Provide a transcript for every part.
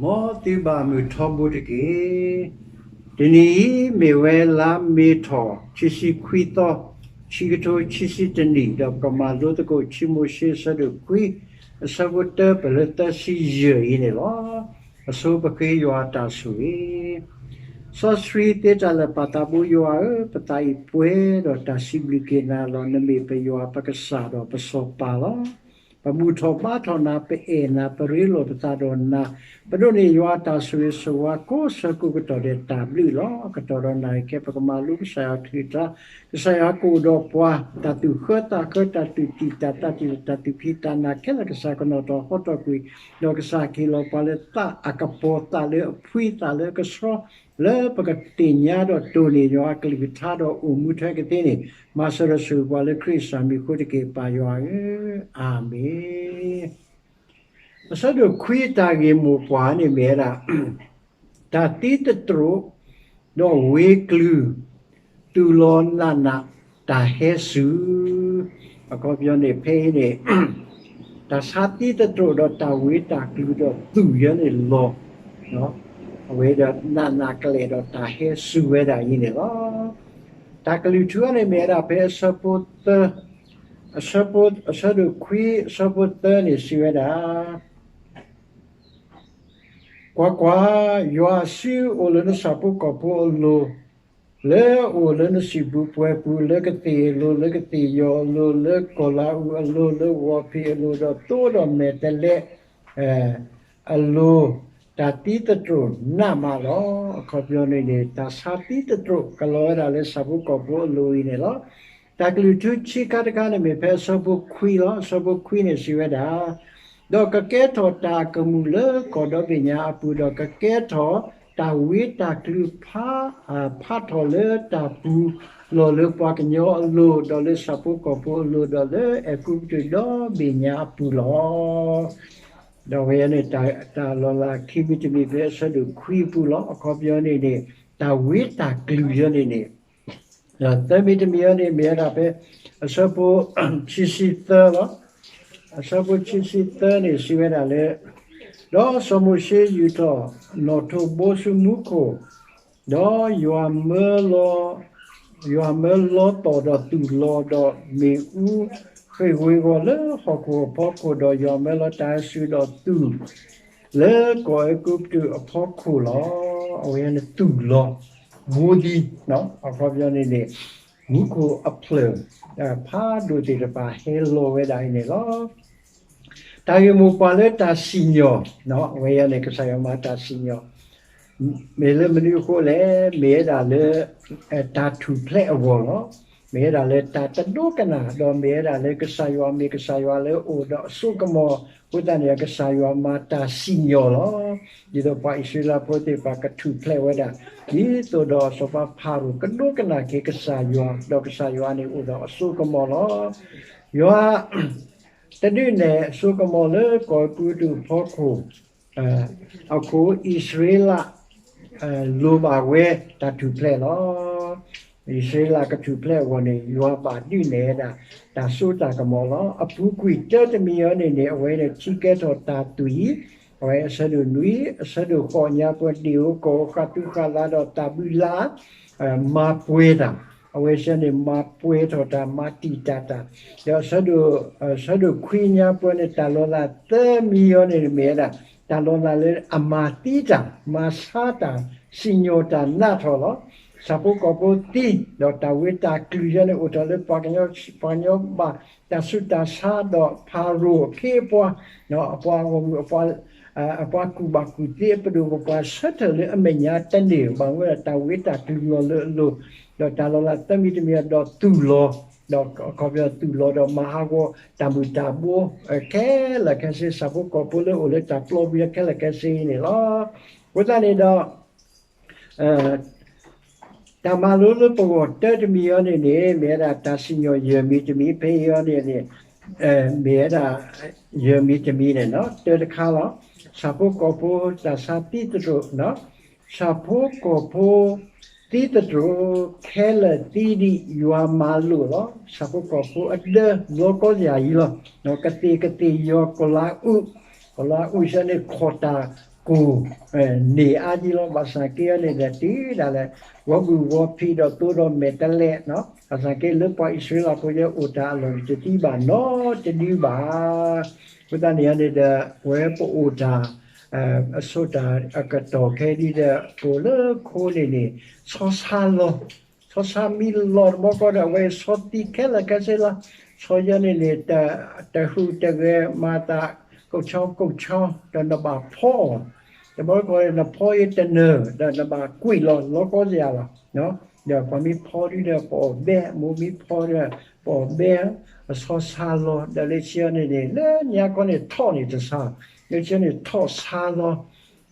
မ်သုဘၣ်မုာ်ထီဘိတက့ၢ်. တနံၤအံၤမ့ၢ်ဝဲလါမ့ၤထီၣ် ခံဆံခွံသီ, ခံကထိခံဆံတနံၣ်, ဒီးပကမၤလိသကိး ခံမိၤၡ့ အဆၢဒိၣ်ခွံ, အဆၢဖိတၢ ပလၢသၢဆံယဲၢ်အံၤန့ၣ်လီၤ. အဆိပဃ့ယွၤအတၢ်ဆိၣ်ဂ့ၤ စီဆှံသ့တၢ်လၢာ်ပာ်သးဘိယွၤဧၢ, ပသးအံၤပှဲၤဒီးတၢ်စံးဘျုးက့ၤနၤလီၤ. နမ့ၢ်ပယွၤပကစၢ်ဒီးပစီၤပၤလီၤ. ပဘူၣ်ထီၣ်ဘါထီၣ်နၤ, ပအဲၣ်နၤ, ပရ့လိာ်ပသးဒီးနၤ, ပဒိးန့ၢ်ယွၤအတၢ်ဆိၣ်ဂ့ၤဆိၣ်ဝါ ကိးဆၢကိးကတီၢ်ဒဲးတၢ်ဘျုးလီၤ. အကတီၢ်ဒီးနၣ်ရံၣ်ခဲ ပကမၤလိကစၢ်ယွၤအကလုၢ်ကထါ, ကစၢ်ယွၤကအိၣ်ဒီးပှၤ, တၢ်သူၣ်ဃၢသးဃၢ, တၢ်သူၣ်တံၢ်တၢ်သးတံၢ်, တၢ်သူၣ်ဖှံသးနၤခဲလၢာ်, ကစၢ်ကနီၣ်ထီၣ်ဟီထီၣ်ကွံာ်, ဒီးကစၢ်ဟ့ၣ်လီၤပှၤလၢသးအကပီၤ, သးလၢအဖှံ, သးလၢအကဆှီ, လၢပကသ့ၣ်ညါဒီးတိၢ်န့ၢ်ယွၤအကလုၢ်ကထါဒီးအိၣ်မူထွဲကသ့န့ၣ်, မၤစၢၤဒီးဆိၣ်ဂ့ၤပှၤလၢခရံာ်အမံၤအဃိတက့ၢ်, ပၢ်ယွၤဧၢ, အၤမ့ၣ်. အဆၢဒိၣ်ခွံတၢ်ဂ့ၢ်မိၢ်ပှၢ်န့ၣ်မ့ၢ်ဝဲဒၣ် တၢ်သံသတြိာ်, ဒီးဝ့ၢ်ကလုာ်, သူၣ်လီၤနးနး, တၢ်ဟဲစူၤ, အခီပညီန့ၣ် ဖဲအံၤန့ၣ် တၢ်ဆါသံသတြိာ်ဒီးတၢ်ဝ့ၢ်တၢ်ကလုာ်ဒီးသူၣ်ယဲန့ၣ်လီၤ, အဝဲဒီးနးနးကလဲာ်ဒီးတၢ်ဟဲစူၤဝဲဒၣ်အံၤန့ၣ်လီၤ. တၢ်ကလုၢ်ထူန့ၣ်မ့ၢ်ဝဲဒၣ်ဖဲအဆၢဖိသၢ, အဆၢဖိ, အဆၢဒိၣ်ခွံ အဆၢဖိသၢန့ၣ်စံးဝဲဒၣ် ကွၢ်ကွၢ်, ယွၤအစုအိၣ်လၢနဆၣ်ဖိကီၢ်ဖိအလိၤ, လၢအအိၣ်လၢနစံၣ်ပူၤပှဲၤပူၤ, လၢကသ့ၣ်အလိၤ, လၢကသ့ၣ်ယီၤအလိၤ, လၢကီၢ်လၤအူအလိၤ, လၢဂီၤဖံးအလိၤ, ဒီးသိဒီးမဲာ်တဲးလဲး အလိၤ, တၢ်သံသတြိာ်နးမးလီၤ. အခီပညီန့ၣ်န့ၣ် တၢ်ဆါသံသတြိာ်ကလီၤဝဲဒၣ်လၢဆၣ်ဖိကီၢ်ဖိအလိၤအံၤန့ၣ်လီၤ. တၢ်ကလုၢ်ထူဆံးခါတခါန့ၣ်မ့ၢ်ဖဲအဆၢဖိခွံလီၤ. အဆၢဖိခွံန့ၣ်စံးဝဲဒၣ်, ဒီးကကဲထီၣ်တၢ်အကမူၣ်လၢကီၢ်ဒီဘ့ၣ်ညါအပူၤ, ဒီးကကဲထီၣ်တၢ်ဝ့တၢ်ကလုာ်ဖး, ဖးထီၣ်လၢတၢ်ပူၤလီၢ်လၢပှၤကညီအလိၤ, ဒီးလၢဆၣ်ဖိကီၢ်ဖိအလိၤ, ဒီးလၢအဲၤကူပတူးဒီဘ့ၣ်ညါအပူၤလီၤ. ဒီးဝဲန့ၣ် တၢ်လီၤလးခံမံၤတမံၤဖဲအဆၢဒိၣ်ခွံအပူၤလီၤ. အခီပညီန့ၣ်န့ၣ် တၢ်ဝ့တၢ်ကလုာ်ယဲန့ၣ်န့ၣ်, ဒီးသၢမံၤတမံၤအံၤန့ၣ် မ့ၢ်ဝဲဒၣ်ဖဲ အဆၢဖိခံဆံသၢလီၤ. အဆၢဖိခံဆံသၢန့ၣ် စံးဝဲဒၣ်လၢ, ဒီးစီၤမိၤၡ့ယူာ်ထီၣ်နီၣ်ထိးဘိဆူမူခိၣ်, ဒီးယွၤမၢလီၤ, ယွၤမၢလီၤတီၢ်ဒီးသူၣ်လီၤဒီးမ့ၣ်အူ ဃ့ၢ်ဝ့ၤဝီၤလၢဟီၣ်ခိၣ်အဖီခိၣ်, ဒီးယွၤမၢလီၤတၢ်ဟဲစူၤဒီးသူၣ် လၢကီၢ်အဲၤကူပတူးအဖီခိၣ်လီၤ. အဝဲန့ၣ်သူၣ်လီၤ, ဘိသံ, အခီပညီန့ၣ်န့ၣ် မူခိၣ်အဖျၢၣ် ဖးဒိၣ်သ့ၣ်တဖၣ်ဟဲလီၤဝဲဒၣ်အံၤန့ၣ်လီၤ. တၢ်ဂ့ၢ်မိၢ်ပှၢ်လၢတၢ်စံၣ်ညီၣ်, အဝဲအံၤန့ၣ် ကစၢ်ယွၤမၤတၢ်စံၣ်ညီၣ် မ့ၢ်လၢမနုၤအဃိလဲၣ်, မ့ၢ်ဝဲဒၣ်လၢ တၢ်ထူၣ်ဖျဲးအဂီၢ်လီၤ. မ့ၢ်ဝဲဒၣ်လၢတၢ်တဒိကနၣ်, ဒီးမ့ၢ်ဝဲဒၣ်လၢကစၢ်ယွၤမ့ၢ်ကစၢ်ယွၤလၢအအိၣ်ဒီးအစိကမီၤ, အဃိသတးန့ၣ် ကစၢ်ယွၤမၤတၢ်စံၣ်ညီၣ်လီၤ. ဒ်သိးပှၤအံၣ်စရ့လးဖိသ့ၣ်တဖၣ်ကထူၣ်ဖျဲးဝဲဒၣ်, ဒ်သိးဒီးစီၤပၤဖၤရိၤကဒိကနၣ်က့ၤကစၢ်ယွၤ, ဒီးကစၢ်ယွၤန့ၣ်အိၣ်ဒီးအစိကမီၤလီၤ. ယွၤ တဒုးနဲၣ်အစိကမီၤလၢကီၢ်အဲၤကူပတူးအဖီခိၣ် အဃိ အံၣ်စရ့လး လိၣ်ဘၣ်ဝဲတၢ်ထူၣ်ဖျဲးလီၤ. အံၣ်စရ့လးကထူၣ်ဖျဲးအဂီၢ်န့ၣ် ယွၤဘၣ်ဒုးနဲၣ်ဝဲဒၣ် တၢ်စိတၢ်ကမီၤလီၤ. အပူၤကွံာ်တၢတမံၤအံၤန့ၣ်န့ၣ် အဝဲန့ၣ်ထံကဲထီၣ်တၢ်သွံၣ်, အဝဲအဆၢဒိၣ်နွံ, အဆၢဒိၣ်ဃိးညါပှဲၤ ဒ့ၣ်ဧိၤကီၢ်ဧိၤ ဃၣ်သူဃၣ်လၤဒီးတၢ်ဘုလါ မၤပှဲၤတၢ်, အဝဲဆၢန့ၣ် မၤပှဲၤထီၣ်တၢ် မၤတံာ်တာ်တၢ်, ဒီး ဆၢဒိၣ်ခွံညါပှဲၤန့ၣ် တၢ်လီၤလးသၢမံၤအံၤန့ၣ် မ့ၢ်ဝဲဒၣ် တၢ်လီၤလးလၢအမၤသံတၢ် မၤဆါတၢ် စံၣ်ညီၣ်တၢ်နးထီၣ်လီၤ. ဆၣ်ဖိကီၢ်ဖိသံ ဒီးတၢ်ဝ့တၢ်ကလုာ်ယဲန့ၣ် အိၣ်ထီၣ်လၢပှၤကညီ, ပှၤကညီဘၣ်တၢ်ဆူးတၢ်ဆါဒီးဖၤရိၤအခ့အပှၤ, အပှၤဂီၢ်မုၢ် အပှၤကူၣ်ဘၣ်ကူၣ်သ့အပဒိၣ်ပပှၢ်ဆၢထၢၣ်လၢအမဲာ်ညါတန့ၢ် ဘၣ်မနုၤဝဲဒၣ်တၢ်ဝ့တၢ်ကလုာ်လီၤလၢအလိၤ, ဒီးတၢ်လီၤလးသၢမံၤတမံၤဒီးသူၣ်လီၤ, ဒီးအခီပညီသူၣ်လီၤဒီးမၤဟးဂီၤတၢ်မုၢ်တၢ်ဘိ ခဲလၢာ်ခဲဆ့ ဆၣ်ဖိကီၢ်ဖိလၢအိၣ်လၢတၢ်ပျီပူၤခဲလၢာ်ခဲဆ့အံၤန့ၣ်လီၤ. အဃိသတးန့ၣ်ဒီး တၢ်မၤလိလၢပဂီၢ်တၢတမံၤအံၤန့ၣ်န့ၣ် မ့ၢ်ဝဲဒၣ်တၢ်စံၣ်ညီၣ်ယဲၢ်မံၤတမံၤ ဖဲအံၤအံၤန့ၣ်န့ၣ် မ့ၢ်ဝဲဒၣ် ယဲၢ်မံၤတမံၤန့ၣ် တၢတခါလီၤ. ဆၣ်ဖိကီၢ်ဖိတၢ်ဆါသံသတြိာ်, ဆၣ်ဖိကီၢ်ဖိသံသတြိာ် ခဲလၢာ်သံဒံး ယွၤမၤလိာ်လီၤ. ဆၣ်ဖိကီၢ်ဖိအဒၢဘျီကီယၤအံၤလီၤ. ကသ့ၣ်ကသ့ၣ်ယီၤကီၢ်လၤအူ, ကီၢ်လၤအူဆၢန့ၣ် ခီၣ်တၢ် ပူၤ န့ၢ်အါကံလီၤ. ဘၣ်ဆၣ်က့အံၤန့ၣ်ဒီး တုၤဒၣ်လဲာ် ဂီၤဘုၣ်ဂီၤဖံးဒီးသိဒီးမဲာ်တဲးလဲး, ဘၣ်ဆၣ်က့လၢပှၤအံၣ်စရ့လးဖိယဲ အိၣ်တၢ်အလီၢ်တသံဘၣ်နီတဒုဘၣ်. အဃိသတးန့ၣ်န့ၣ်ဒီး ပဝဲပအိၣ်တၢ် အဆိတၢ်အကတီၢ်ခဲအံၤဒီး ပအိၣ်လၢခိန့ၣ်န့ၣ် ဆီဆါလီၤ, ဆီဆါမံလီၤတဘျီဃီဒီး အဝဲဆီသံခဲလၢာ်ခဲဆ့လီၤ. ဆီယဲန့ၣ်န့ၣ် တဟူးတဂဲၤ မၤသး ကိးဆီကိးဆီ ဒီးနဘၣ်ဖီအီၤ, တဘျီဃီနဖီအံၤတနၢၤ ဒီးနဘၣ်ကွံာ်လီၤ လီၤကီစယၤလီၤ. ဒီးပှၤမ့ၢ်ဖီဒုဒီး ပအီၣ်ဘဲ, မိၢ်မ့ၢ်ဖီဒီး ပအီၣ်ဘဲ, အဆီဆါလီၤ. ဒီးလၢခံန့ၣ်န့ၣ် လၢညါခီန့ၣ်ထီၣ်န့ၣ်တဆါ, လၢခံန့ၣ်ထီၣ်ဆါလီၤ,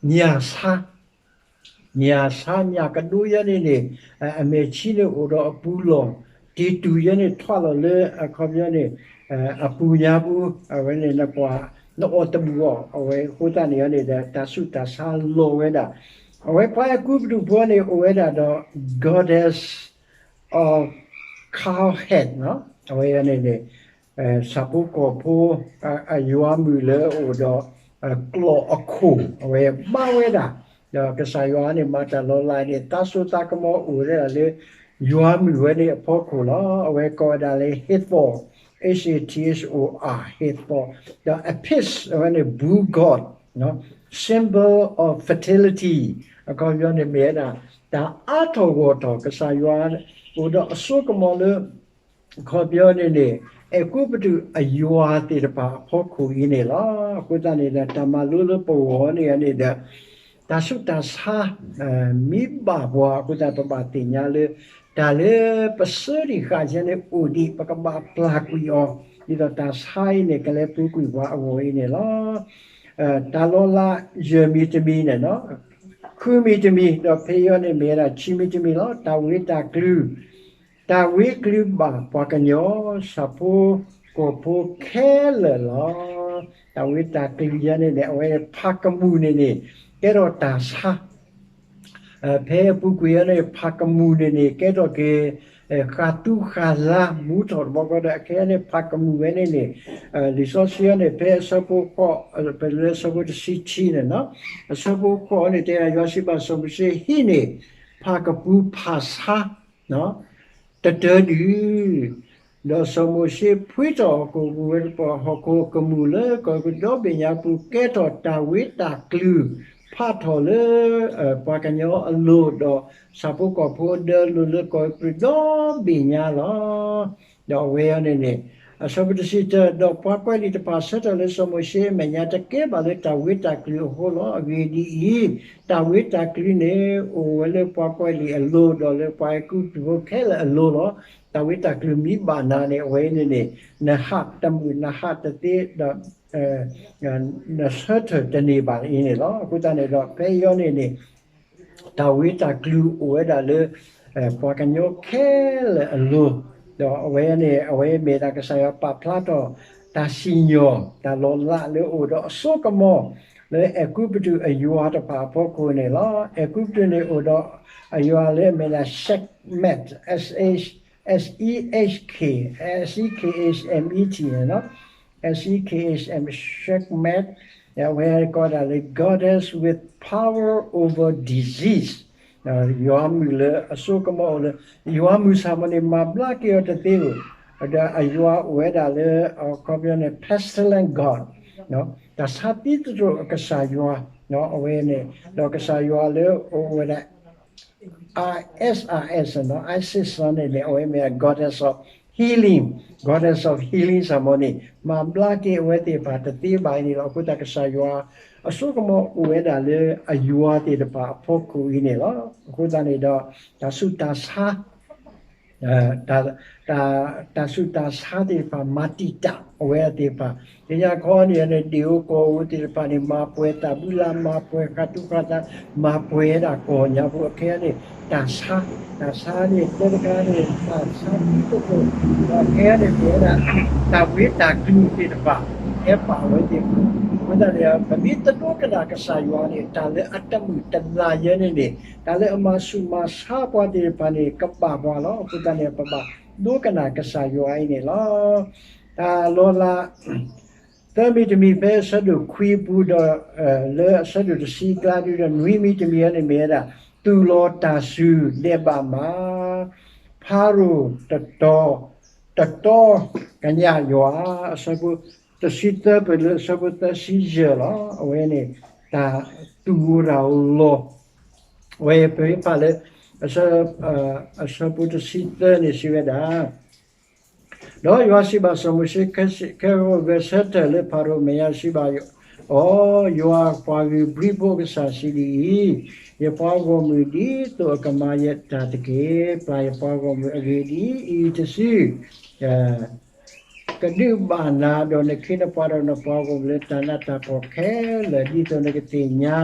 ညၣ်ဆါ ညၣ်ဆါ ညၣ်ကဒိယဲန့ၣ်န့ၣ် အမဲာ်ဆံးန့ၣ်အိၣ်ဒီးအပူၤလီၢ်, တံၤတူာ်ယဲန့ၣ်ထွးလီၤလၢအခီပညီန့ၣ် အပူၤညါပူၤ, အဝဲန့ၣ်နကွၢ် နအီၣ်တဘူၣ်အီၤ, အဝဲအဃိသတးန့ၣ်န့ၣ်ဒီး တၢ်ဆူးတၢ်ဆါလီၤဝဲဒၣ်, အဝဲပှၤအဲၤကူပတူးဖိန့ၣ် အိၣ်ဝဲဒၣ်ဒီး goddess of cow head အဝဲန့ၣ်န့ၣ် ဆၣ်ဖိကီၢ်ဖိ အယွၤမုၣ်လၢအအိၣ်ဒီး ကျီၢ်အခိၣ် အဝဲဘါဝဲဒၣ်, ဒီးကစၢ်ယွၤန့ၣ် မၤတၢ်လီၤလးန့ၣ် သးစိသးကမီၤအိၣ်ဝဲဒၣ်လၢ ယွၤမုၣ်ဝဲန့ၣ်အဖီခိၣ်လီၤ. အဝဲကိးဝဲဒၣ်လၢ Hathor, H A T H O R, Hathor, ဒီး Apis အဝဲန့ၣ် bull god, symbol of fertility, အခီပညီန့ၣ်မ့ၢ်ဝဲဒၣ် တၢ်အါထီၣ်ဂီၢ်ထီၣ် ကစၢ်ယွၤအိၣ်ဒီးအစိကမီၤလၢ အခီပညီန့ၣ်န့ၣ် အဲၤကူပတူးအယွၤသ့ၣ်တဖၣ်အဖီခိၣ်အံၤန့ၣ်လီၤ. အဃိသတးန့ၣ်ဒီး တၢ်မၤလိလၢပဂီၢ်န့ၣ်န့ၣ်ဒီး တၢ်ဆူးတၢ်ဆါ မ့ၢ်ဘၣ်ပှၤအဃိသတး ပဘၣ်သ့ၣ်ညါလၢ တၢ်လၢပစၢဒံးဃာ်ယဲန့ၣ်အိၣ်ဒံး ပကဘၣ်ပျၢ်ကွံာ်အီၤ, ဒ်သိးတၢ်ဆါအံၤန့ၣ် ကလဲၤပူၤကွံာ်ပှၤအဂီၢ်အံၤန့ၣ်လီၤ. တၢ်လီၤလးယဲၢ်မံၤတမံၤန့ၣ် ဃုမံၤတမံၤ ဒီးဖဲအံၤန့ၣ်မ့ၢ်ဝဲဒၣ် ခံမံၤတမံၤလီၤ. တၢ်ဝ့တၢ်ကျုၤ တၢ်ဝ့ကျုၤဘၣ်ပှၤကညီ ဆၣ်ဖိကီၢ်ဖိခဲလၢာ်လီၤ. တၢ်ဝ့တၢ်ကျုၤယဲန့ၣ်န့ၣ် အဝဲဖးကမူၣ်န့ၣ်န့ၣ် ကဲထီၣ်တၢ်ဆါ ဖဲအပူၤကွံာ်အံၤန့ၣ် ဖးကမူၣ်န့ၣ်န့ၣ် ကဲထီၣ်က့ၤ ဃာ်သူဃာ်လါမူထီၣ်တဘျီဃီဒီး အခဲအံၤန့ၣ် ဖးကမူၣ်ဝဲန့ၣ်န့ၣ် လံာ်စီဆှံအံၤန့ၣ် ဖဲအဆၢဖိဃိး ပလၢအဆၢဖိတဆံခံန့ၣ် အဆၢဖိဃိးန့ၣ် တဲဒၣ် ယွၤစံးဘၣ်စီၤမိၤၡ့ ဟံးန့ၢ် ဖးကပူၤဖးဆါ တတၢဒုး ဒီးစီၤမိၤၡ့ဖှံထီၣ်ဟီၣ်ခိၣ်ကပူၤဝဲ ဟီၣ်ခိၣ်ကမူၣ်လၢကီၢ်ဟံၣ်ဒီဘ့ၣ်ညါပူၤ ကဲထီၣ်တၢ်ဝ့တၢ်ကျုၤ ဖးထီၣ်လၢ ပှၤကညီအလိၤ ဒီးဆၣ်ဖိကီၢ်ဖိအဒၢလိာ်လၢကီၢ်ဟံၣ်ဒီဘ့ၣ်ညါလီၤ. ဒီးအဝဲအံၤန့ၣ်န့ၣ် အဆၢဖိတဆံတၢ ဒီးပှၤကွဲးလံာ်တဖၣ်ဆၢထၢၣ်လၢစီၤမိၤၡ့အမဲာ်ညါ တကဲဘၣ်လၢတၢ်ဝ့တၢ်ကျုၤအဃိလီၤ. အဂ့ၢ်ဒ်အံၤ, တၢ်ဝ့တၢ်ကျုၤန့ၣ် အိၣ်ဝဲလၢပှၤကွဲးလံာ်အလိၤ ဒီးလၢပှၤအဲၤကူပတူးဖိခဲလၢာ်အလိၤလီၤ. တၢ်ဝ့တၢ်ကျုၤမ့ၢ်ဘၣ်နၤန့ၣ် အဝဲအံၤန့ၣ်န့ၣ် နဟးတမုာ် နဟးတသ့ဒီး နဆၢထၢၣ်တန့ၢ်ဘၣ်အံၤန့ၣ်လီၤ. အဃိသတးန့ၣ်ဒီး ဖဲအံၤန့ၣ်န့ၣ် တၢ်ဝ့တၢ်ကျုၤအိၣ်ဝဲဒၣ်လၢ ပှၤကညီခဲလၢာ်အလိၤ, ဒီးအဝဲန့ၣ် အဝဲမ့ၢ်ဒၣ်ကစၢ်ယွၤပာ်ဖျါထီၣ် တၢ်စံၣ်ညီၣ် တၢ်လီၤလးလၢအအိၣ်ဒီးအစိကမီၤ လၢအဲၤကူပတူးအယွၤတဖၣ်အဖီခိၣ်န့ၣ်လီၤ. အဲၤကူပတူးန့ၣ်အိၣ်ဒီးအယွၤလၢအမ့ၢ်ဒၣ် Sekhmet, S H, S E H K, S E K H M E T န့ၣ်လီၤ. S E K H M, Sekhmet, အဝဲကိးဒၣ်လၢ goddess with power over disease, ယွၤမုၣ်လၢအစိကမီၤအိၣ်လၢ ယွၤမုၣ်ဆၣ်မီၤန့ၣ် မၤဘျါက့ၤအီၤတသ့ဧိၤ, ဒီးအယွၤအိၣ်ဝဲဒၣ်လၢ အခီပညီန့ၣ် pestilent god, တၢ်ဆါသံသတြိာ်အကစၢ်ယွၤ, အဝဲန့ၣ် ဒီးကစၢ်ယွၤလၢအအိၣ်ဝဲဒၣ် Isis, Isis န့ၣ် Isis န့ၣ်န့ၣ် အဝဲမ့ၢ် goddess of healing, goddess of healing ဆၣ်မီၤန့ၣ် မၤဘျါက့ၤအဝဲသ့ၣ်တဖၣ်တသ့ဘၣ်အံၤန့ၣ်လီၤ. အဃိသတးကစၢ်ယွၤ အစိကမီၤအိၣ်ဝဲဒၣ်လၢအယွၤသ့ၣ်တဖၣ်အဖီခိၣ်အံၤန့ၣ်လီၤ. အဃိသတးန့ၣ်ဒီး တၢ်ဆူးတၢ်ဆါ တၢ်ဆူးတၢ်ဆါသ့ၣ်တဖၣ် မၤတံာ်တာ်အဝဲသ့ၣ်တဖၣ်, လၢညါခီန့ၣ်န့ၣ် ဒ့ၣ်ဧိၤကီၢ်ဧိၤသ့ၣ်တဖၣ်န့ၣ် မၤပှဲၤတၢ်ဘုလါ မၤပှဲၤဃၣ်သူဃၣ်သး မၤပှဲၤဝဲဒၣ်ကီၢ်ညါဖိအခဲအံၤန့ၣ် တၢ်ဆါ, တၢ်ဆါန့ၣ် တၢတခါန့ၣ် တၢ်ဆါသံသတြိာ် ဒီးအခဲအံၤန့ၣ် မ့ၢ်ဝဲဒၣ် တၢ်ဝ့တၢ်ကျုၤသ့ၣ်တဖၣ် ဟဲပာ်ဝဲသ့ၣ်တဖၣ်, အဃိသတးန့ၣ် ပမ့ၢ်တဒိကနၣ်ကစၢ်ယွၤန့ၣ် တၢ်လၢအတမုာ်တလၤယဲန့ၣ်န့ၣ် တၢ်လၢအမၤဆူၣ်မၤဆါပှၤသ့ၣ်တဖၣ်န့ၣ် ကဘၣ်ပှၤလီၤ. အဃိသတးန့ၣ် ပဘၣ်ဒိကနၣ်ကစၢ်ယွၤအံၤန့ၣ်လီၤ. တၢ်လီၤလး သၢမံၤတမံၤဖဲအဆၢဒိၣ်ခွံအပူၤဒီး လၢအဆၢဒိၣ်တဆံအကျါဒုဒီး နွံမံၤတမံၤအံၤန့ၣ်မ့ၢ်ဝဲဒၣ် သူၣ်လီၤတၢ်စူၤဒဲးဘးမး ဖၤရိၤတတီ တတီကညးယွၤ အဆၢဖိတဆံသၢပၢၢ်လၢအဆၢဖိသၢဆံယဲၢ်လီၤ. အဝဲန့ၣ် တၢ်သူၣ်ဂီၤတၢ်အလီၢ် အဝဲပမ့ၢ်ဖးလၢ အဆၢဖိတဆံသၢန့ၣ်စံးဝဲဒၣ် ဒီးယွၤစံးဘၣ်စီၤမိၤၡ့, ခဲဂီၤဂဲၤဆၢထၢၣ်လၢဖၤရိၤအမဲာ်ညါ စံးဘၣ်အီၤ, ယွၤပှၤဂ့ၤဘျံးဖိအကစၢ်စံးဒ်အံၤ, ယပှၤဂီၢ်မုၢ်ဒ်သိးအကမၤယတၢ်တက့ၢ်. ပျၢ်ယပှၤဂီၢ်မုၢ်အဂ့ၢ်ဒ်အံၤ, တစု ကဒုးဘၣ်နၤဒီးနခ့နပှၤဒီးနပှၤဂီၢ်မုၢ်လၢတၢ်နးတၢ်ဖှီၣ်ခဲလၢာ် ဒ်သိးနကသ့ၣ်ညါ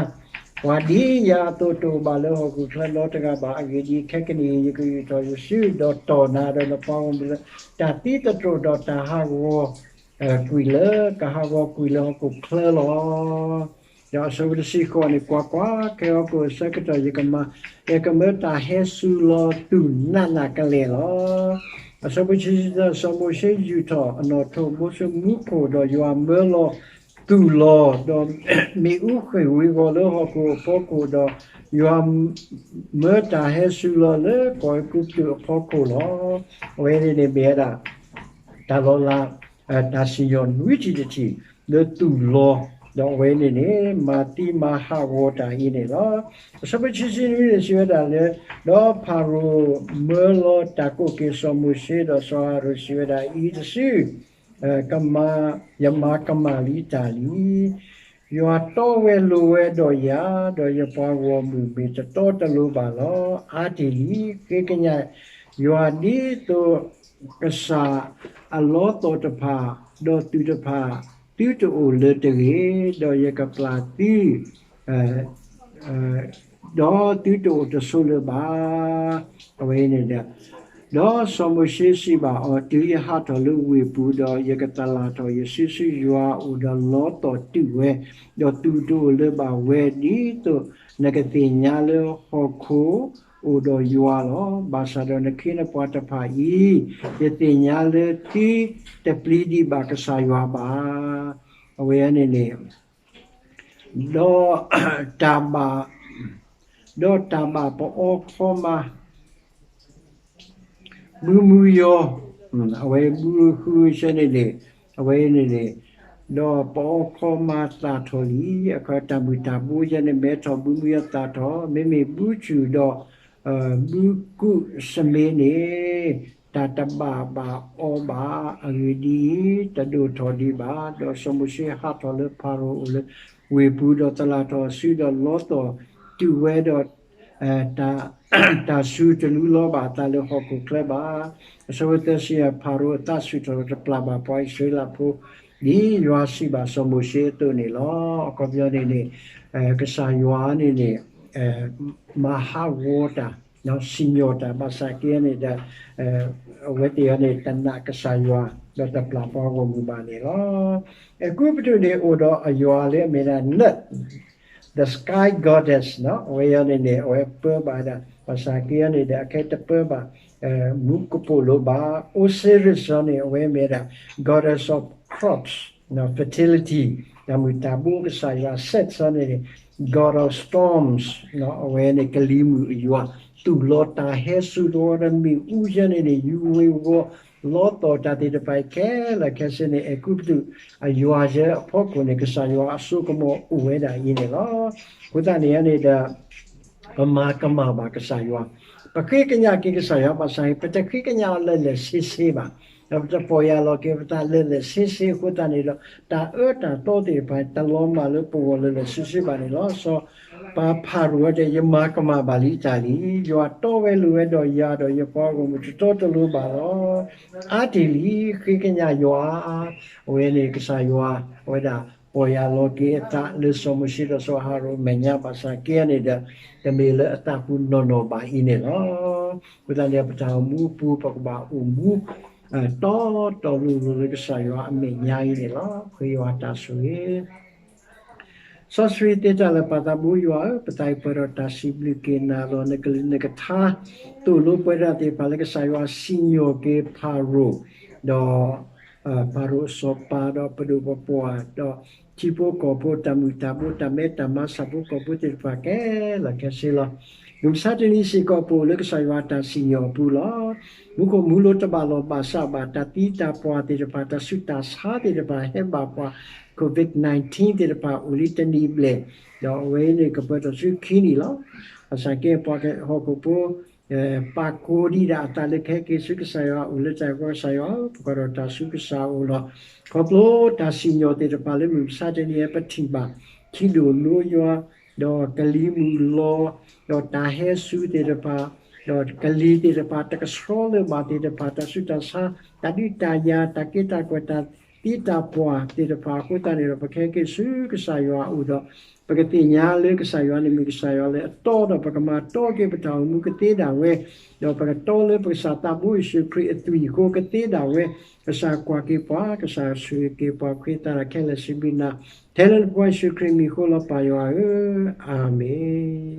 ပှၤဒ်ယၤအသိးတအိၣ်ဘၣ်လၢဟီၣ်ခိၣ်ချၢနီတဂၤဘၣ်. အဂ့ၢ်ဒ်အံၤ, ခဲကနံၣ်အံၤ ယကဂုာ်ထီၣ်ယစု ဒီးတီၢ်နၤဒီးနပှၤဂီၢ်မုၢ်လၢ တၢ်သံသတြိာ်ဒီးတၢ်ဟးဂီၤကွံာ်လၢ ကဟးဂီၤကွံာ်လၢဟီၣ်ခိၣ်ချၢလီၤ. ဒီးအဆၢဖိတဆံဃိးန့ၣ်, ကွၢ်ကွၢ်, ခဲအံၤအဆၢကတီၢ် ယကမၤ, ယကမၢတၢ်ဟဲစူၤလီၤသူၣ်နးနးကလဲာ်လီၤ. အဆၢဖိတဆံတၢ, စီၤမိၤၡ့ယူာ်ထီၣ်အနီၣ်ထိး မိၤၡ့မူခိၣ်, ဒီးယွၤမၢလီၤသူၣ်လီၤ, ဒီးမ့ၣ်အူဃ့ၢ်ဝံၤဂီၤလၢဟီၣ်ခိၣ်အဖီခိၣ်, ဒီးယွၤမၢတၢ်ဟဲစူၤလီၤလၢကီၢ်အဲၤကူပတူးအဖီခိၣ်လီၤ. အဝဲန့ၣ်န့ၣ်မ့ၢ်ဝဲဒၣ် တၢ်လီၤလး တၢ်စံၣ်ညီၣ်နွံထံၣ်တထံၣ် လၢသူၣ်လီၤ, ဒီးအဝဲန့ၣ်န့ၣ် မၤသံမၤဟးဂီၤတၢ်အံၤန့ၣ်လီၤ. အဆၢဖိခံဆံနွံန့ၣ် စံးဝဲဒၣ်လၢ, ဒီးဖၤရိၤမၢလီၤတၢ်ကိးက့ၤစီၤမိၤၡ့ဒီးစီၤအၤဟရိၣ် စံးဝဲဒၣ်အံၤတစု, ကမၤ, ယမၤကမၣ်လံတၢ်လံ. ယွၤတီဝဲလိၤဝဲဒီးယၤ, ဒီးယပှၤဂီၢ်မုၢ်မ့ၢ်တတီတလိၤဘၣ်လီၤ. အါတ့ၢ်လံ, ဃ့ကညးယွၤဒ်သိး ကစၢ်အလီသီၣ်တဖၣ်, ဒီးသုးတဖၣ်, သုတအိၣ်လၢၤတဂ့ၤ, ဒီးယကပျၢ်သု, ဒီးသုတအိၣ်တဆိးလၢၤဘၣ်. အဝဲန့ၣ်ဒီး, ဒီးစီၤမိၤၡ့စံးဘၣ်အီၤ, တုၤယဟးထီၣ်လၢဝ့ၢ်ပူၤ, ဒီးယကတလၢ်ထီၣ်ယစုဆူယွၤအအိၣ်, ဒီးလီသီၣ်တုာ်ဝဲ, ဒီးသုးတအိၣ်လၢၤဘၣ်ဝဲ, ဒ်သိးနကသ့ၣ်ညါလၢဟီၣ်ခိၣ် အိၣ်ဒီးယွၤလီၤ. ဘၣ်ဆၣ်ဒီးနခ့နပှၤတဖၣ်အံၤ, ယသ့ၣ်ညါလၢသုတပျံၤဒံးဘၣ်ကစၢ်ယွၤဘၣ်. အဝဲန့ၣ်န့ၣ်, ဒီးတၢ်ဘၣ်, ဒီးတၢ်ဘၣ်ပအီခီမၤ ဘုမုယီၤ, အဝဲဘုဃုဆၢန့ၣ်န့ၣ်, အဝဲန့ၣ်န့ၣ်, ဒီးပအီခီမၤသၣ်ထီၣ်လံ, အခီတၢ်မုၢ်တၢ်ဘိယဲန့ၣ် မဲထီၣ်ဘုမုယီၤသၣ်ထီၣ်, မ့မ့ၢ်ဘုဆူၣ်ဒီး ဘုကူးစမ့န့ၣ် တၢ်တဘၣ်ဘၣ်အီၤဘၣ်. အဂ့ၢ်ဒ်အံၤ, တဒိၣ်ထီၣ်ဒံးဘၣ်. ဒီးစီၤမိၤၡ့ဟးထီၣ်လၢဖၤရိၤအအိၣ်လၢဝ့ၢ်ပူၤ, ဒီးတလၢ်ထီၣ်အစု, ဒီးလီသီၣ်တုာ်ဝဲ, ဒီး တၢ်စူၤတလူလီၤဘၣ်အသးလၢဟီၣ်ခိၣ်ချၢဘၣ်. အဆၢဖိသၢဆံယဲၢ်, ဖၤရိၤအသးဆူၣ်ထီၣ်ဒီးတပျၢ်ဘၣ်ပှၤအံၣ်စရ့လးဖိ, ဒ်ယွၤစံးဘၣ်စီၤမိၤၡ့အသိးန့ၣ်လီၤ. အခီပညီန့ၣ်န့ၣ်, ကစၢ်ယွၤန့ၣ်န့ၣ်, မၤဟးဂီၤတၢ်, စံၣ်ညီၣ်တၢ် ဘၣ်ဆၣ်က့န့ၣ်ဒီး အဝဲသ့ၣ်အံၤန့ၣ် တနာ်ကစၢ်ယွၤ ဒီးတပျၢ်ပှၤဂီၢ်မုၢ်ဘၣ်န့ၣ်လီၤ. အဲၤကူပတူးန့ၣ်အိၣ်ဒီးအယွၤလၢအမ့ၢ်ဒၣ် Nut, the sky goddess, အဝဲအံၤန့ၣ်န့ၣ် အဝဲပၢဘၣ်ဒၣ်, ဘၣ်ဆၣ်က့န့ၣ်ဒီး အခဲတပၢဘၣ် မူကပိာ်လိၤဘၣ်. Osiris န့ၣ် အဝဲမ့ၢ်ဒၣ် goddess of crops, fertility, တၢ်မုၢ်တၢ်ဘိကစၢ်ယွၤ. Set န့ၣ် god of storms, အဝဲန့ၣ်ကလံၤမုၢ်အယွၤ, သူၣ်လီၤတၢ်ဟဲစူၤတဝီဒီးမ့ၣ်အူယဲန့ၣ်န့ၣ် ယူၤဝ့ၤဝီၤ လီသီၣ်တၢ်သ့ၣ်တဖၣ်အံၤခဲလၢာ်ခဲဆ့န့ၣ် အဲၤကူပတူးအယွၤယဲအဖီခိၣ်န့ၣ် ကစၢ်ယွၤအစိကမီၤအိၣ်ဝဲဒၣ်အံၤန့ၣ်လီၤ. အဃိသတးန့ၣ်န့ၣ်ဒီး ပမၤကမၣ်ဘၣ်ကစၢ်ယွၤ, ပဃ့ကညးက့ၤကစၢ်ယွၤ ဘၣ်ဆၣ် ပတဃ့ကညးအီၤလၢာ်လၢာ်ဆ့ဆ့ဘၣ်, ဒီးပတပီၢ်ယၢ်လီၤက့ၤပသးလၢာ်လၢာ်ဆ့ဆ့အဃိသတးန့ၣ်ဒီး တၢ်အၢတၢ်သီသ့ၣ်တဖၣ် တလီၤမၢ်လၢပဂီၢ်လၢာ်လၢာ်ဆ့ဆ့ဘၣ်န့ၣ်လီၤ. စီၤပၤဖၤရိၤတဲ ယမၤကမၣ်ဘၣ်လံတၢ်လံ, ယွၤတီဝဲလိၤဝဲဒီးယၤ ဒီးယပှၤဂီၢ်မုၢ်တတီတလိၤဘၣ်လီၤ. အါတ့ၢ်လံ, ဃ့ကညးယွၤ, အဝဲန့ၣ်ကစၢ်ယွၤ အဝဲဒၣ်ပီၢ်ယၢ်လီၤက့ၤအသးလၢစီၤမိၤၡ့ဒီးစီၤအၤဟရိၣ်အမဲာ်ညါ ဘၣ်ဆၣ်က့န့ၣ်ဒီး တမ့ၢ်လၢအသးပူၤနီၢ်နီၢ်ဘၣ်အံၤန့ၣ်လီၤ. အဃိသတးန့ၣ် ပတၢ်အိၣ်မူအပူၤ ပကဘၣ်အိၣ်မူ တီတီလိၤလိၤလၢကစၢ်ယွၤအမဲာ်ညါအံၤန့ၣ်လီၤ. ပဃ့ယွၤတၢ်ဆိၣ်ဂ့ၤ စီဆှံသ့တၢ်လၢာ် ပၢ်သးဘိယွၤဧၢ, ပသးအံၤပှဲၤဒီးတၢ်စံးဘျုးက့ၤနၤလီၤ. နကလုၢ်နကထါ သိၣ်လိပှဲၤဒၣ်သ့ၣ်တဖၣ်လၢကစၢ်ယွၤစံၣ်ညီၣ်က့ၤဖၤရိၤ, ဒီး ပၢ်ရိၣ်အစီၤပၤ ဒီးပဒိၣ်ပပှၢ် ဒီးထံဖိကီၢ်ဖိ တၢ်မုၢ်တၢ်ဘိ တၢ်မဲတၢ်မါ ဆၣ်ဖိကီၢ်ဖိသ့ၣ်တဖၣ်ခဲလၢာ်ခဲဆ့လီၤ. မုၢ်မဆါတနံၤစ့ၢ်ကီး ပအိၣ်လၢကစၢ်ယွၤအတၢ်စံၣ်ညီၣ်အပူၤလီၤ. မူခိၣ်မူလိၤတဘၣ်လီၢ်ဘၣ်စးဘၣ် တၢ်သံတၢ်ပှၢ်သ့ၣ်တဖၣ် တၢ်ဆူးတၢ်ဆါသ့ၣ်တဖၣ် ဟဲဘၣ်ပှၤ COVID nineteen သ့ၣ်တဖၣ်အိၣ်လံတနံၣ်ဘျဲၣ်, ဒီးအဝဲအံၤန့ၣ် ကပၢၤထီၣ်ဆူခံနံၣ်လီၤ. ဘၣ်ဆၣ်က့ ပှၤဟီၣ်ခိၣ်ဖိ ပာ်ကိးဒံးဒၣ်အသးလၢကဟဲက့ၤဆူကစၢ်ယွၤ အိၣ်လၢတၢ်အဲၣ်ကစၢ်ယွၤ ပကွၢ်ထီၣ်တၢ်ဆူကစၢ်အအိၣ်လီၤ. ခီဖျိတၢ်စံၣ်ညီၣ်သ့ၣ်တဖၣ်လၢမုၢ်မဆါတနံၤအံၤ ပထံၣ်ဘၣ် ထံဒိၣ်နိယွၤ ဒီးကလံၤမုၢ်လီၤ ဒီးတၢ်ဟဲစူၤသ့ၣ်တဖၣ် ဒီးကလံၤသ့ၣ်တဖၣ် တကဆှီလၢၤဘၣ်သ့ၣ်တဖၣ် တၢ်ဆူးတၢ်ဆါ တၢ်ဒုးတၢ်ယၤ တၢ်က့တၢ်ကွဲၢ် တၢ်သံတၢ်ပှၢ်သ့ၣ်တဖၣ်အဃိသတးန့ၣ်ဒီး ပကဟဲက့ၤဆူကစၢ်ယွၤအအိၣ်ဒီး ပကသ့ၣ်ညါလၢကစၢ်ယွၤန့ၣ်မ့ၢ်ကစၢ်ယွၤလၢအတီဒီး ပကမၤတီက့ၤပတၢ်အိၣ်မူကသ့ဒၣ်ဝဲ, ဒီးပကတီလၢပကစၢ်သးဘိယ့ၣ်ၡူးခရံာ်အသွံၣ်အဃိကသ့ဒၣ်ဝဲ, ကစၢ်ကွၢ်က့ၤပှၤ ကစၢ်ဆိၣ်ဂ့ၤက့ၤပှၤ ပဃ့သးဒီးခဲလၢာ်စံးဘျုးနၤ, ထဲလၢနဖိခွါယ့ၣ်ၡူးခရံာ်အမံၤအဃိလီၤ ပၢ်ယွၤဧၢ, အၤမ့ၣ်.